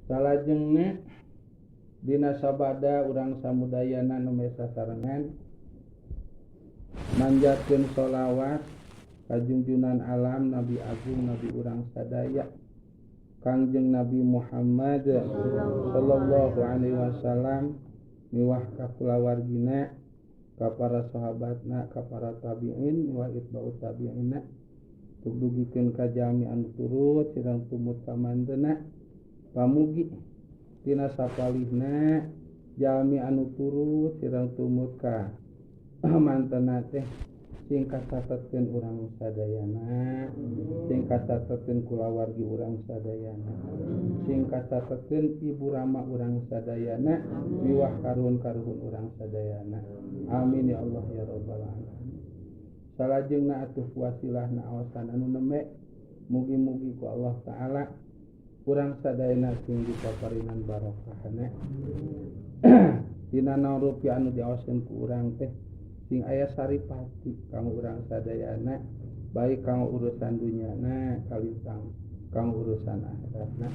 Salajengna dina sabada urang samudayana nu sasarengan manjatkeun sholawat ka junjunan alam Nabi Agung Nabi urang sadaya Kangjeng Nabi Muhammad sallallahu alaihi wasallam miwah ka kulawargina ka para sahabatna ka para tabi'in miwah itba'ut tabi'ina tugdugikeun ka jalmi anu turut sareng tumut ka mantena pamugi tina sapalihna jalmi anu turut sareng tumut ka mantena teh sing kacatetkeun urang sadayana sing kacatetkeun kulawargi urang sadayana sing kacatetkeun ibu rama urang sadayana miwah karuhun-karuhun urang sadayana amin ya Allah ya rabbal alamin. Salajengna atuh wasilahna awasan anu nembe mugi-mugi ku Allah taala urang sadayana sing dipaparinan barokahna dina naon rupi anu diaoskeun ku urang teh sing aya saripati kanggo urang sadayana baik kanggo urusan dunyana kalintang kanggo urusan akhiratna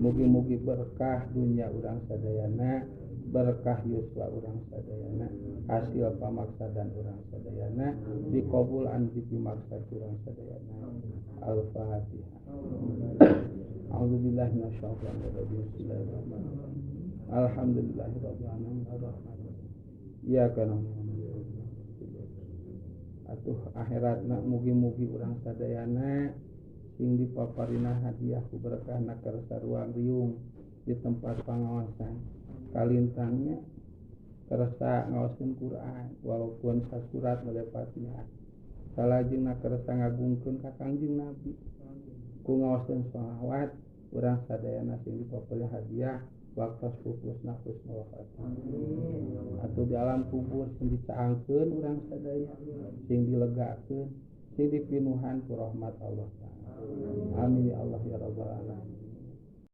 mugi-mugi berkah dunya urang sadayana berkah yuswa urang sadayana hasil pamaksadan urang sadayana dikabul anu dipimaksad urang sadayana. Al-Fatihah. A'udzubillahi minasyaitonir rajim. Bismillahirrahmanirrahim. Alhamdulillahirabbil alamin arrahmanirrahim. Iyyaka na'budu. Atuh akhiratna mugi-mugi urang sadayana sing dipaparina hadiah ku berkahna kersa ruang riung di tempat pangaosan kalintangnya kersa ngaoskeun Quran walaupun sasurat male Fatihah salajengna kersa ngagungkeun ka Kangjeng Nabi ku ngaoskeun sholawat urang sadayana sing dipaparina hadiah waktu pupusna husnul khatimah. Atuh di alam kubur sing dicaangkeun urang sadaya sing dilegakeun sing dipinuhan ku rahmat Allah taala. Amin ya Allah ya rabbal alamin.